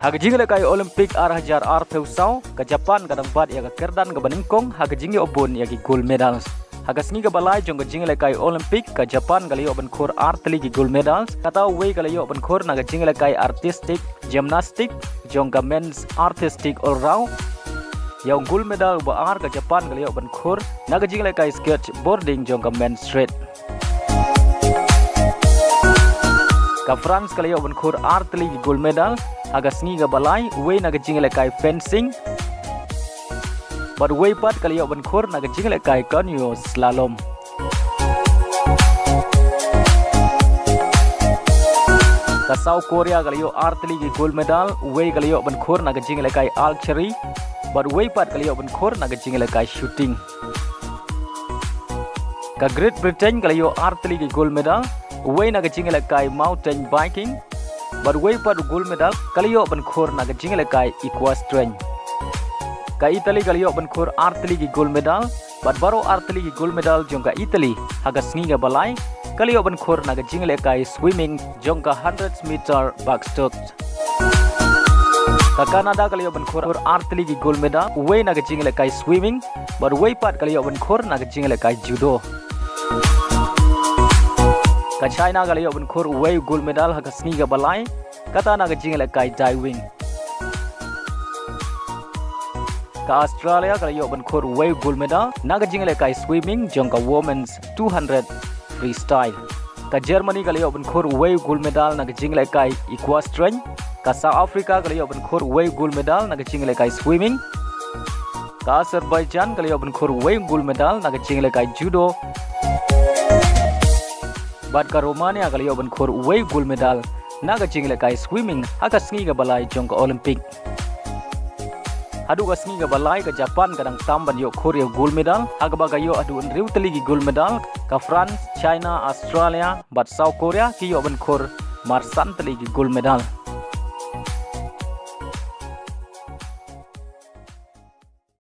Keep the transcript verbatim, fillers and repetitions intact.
Ha ka jingïalehkai Olympic ar hajar arphew saw, ka Japan ka dang bat ïa ka kyrdan kaba nyngkong ha ka jingïoh bun ïa ki gold medals. Ha ka sngi kaba lai jong ka jingïalehkai Olympic, ka Japan ka la ïoh ban khur ar tylli ki gold medals, kata uwei ka la ïoh ban khur na ka jingïalehkai artistic gymnastic jong ka men's artistic all round. Ïa u gold medal uba ar, ka Japan ka la ïoh ban khur na ka jingïalehkai skateboarding jong ka men's street. Ka France ka la ïoh ban khur ar tylli ki gold medal ha ka sngi kaba lai, uwei na ka jingïalehkai fencing bad uwei pat ka la ïoh ban khur na ka jingïalehkai canoe slalom. Ka South Korea ka la ïoh ar tylli ki gold medal, uwei ka la ïoh ban khur na ka jingïalehkai archery bad uwei pat ka la ïoh ban khur na ka jingïalehkai shooting. Ka Great Britain ka la ïoh ar tylli ki gold medal, uwei na ka jingïalehkai mountain biking bad uwei pat u gold medal ka la ïoh ban khur na ka jingïalehkai equestrian. Ka Italy ka la ïoh ban khur ar tylli ki gold medal bad baroh ar tylli ki gold medal jong ka Italy ha ka sngi kaba lai ka la ïoh ban khur na ka jingïalehkai swimming jong ka hundred meter backstroke. Ka Canada ka la ïoh ban khur ar tylli ki gold medal, uwei na ka jingïalehkai swimming bad uwei pat ka la ïoh ban khur na ka jingïalehkai judo. Ka China ka la ïoh ban khur uwei u gold medal ha ka sngi kaba lai, kata na ka jingïalehkai diving. Ka Australia ka la ïoh ban khur uwei u gold medal na ka jingïalehkai swimming jong ka women's two hundred freestyle. Ka Germany ka la ïoh ban khur uwei u gold medal na ka jingïalehkai equestrian. Ka South Africa ka la ïoh ban khur uwei u gold medal na ka jingïalehkai swimming. Ka Azerbaijan ka la ïoh ban khur uwei u gold medal na ka jingïalehkai judo. Bad ka Romania ka la ïoh ban khur uwei u gold medal na ka jingïalehkai swimming ha ka sngi kaba lai jong ka Olympic. Haduh ka sngi kaba lai, ka Japan ka dang tam ban ïoh khur ïa u gold medal, ha kaba ka ïoh haduh hynriew tylli ki gold medal. Ka France, China, Australia bad South Korea ki ïoh ban khur mar san tylli ki gold medal.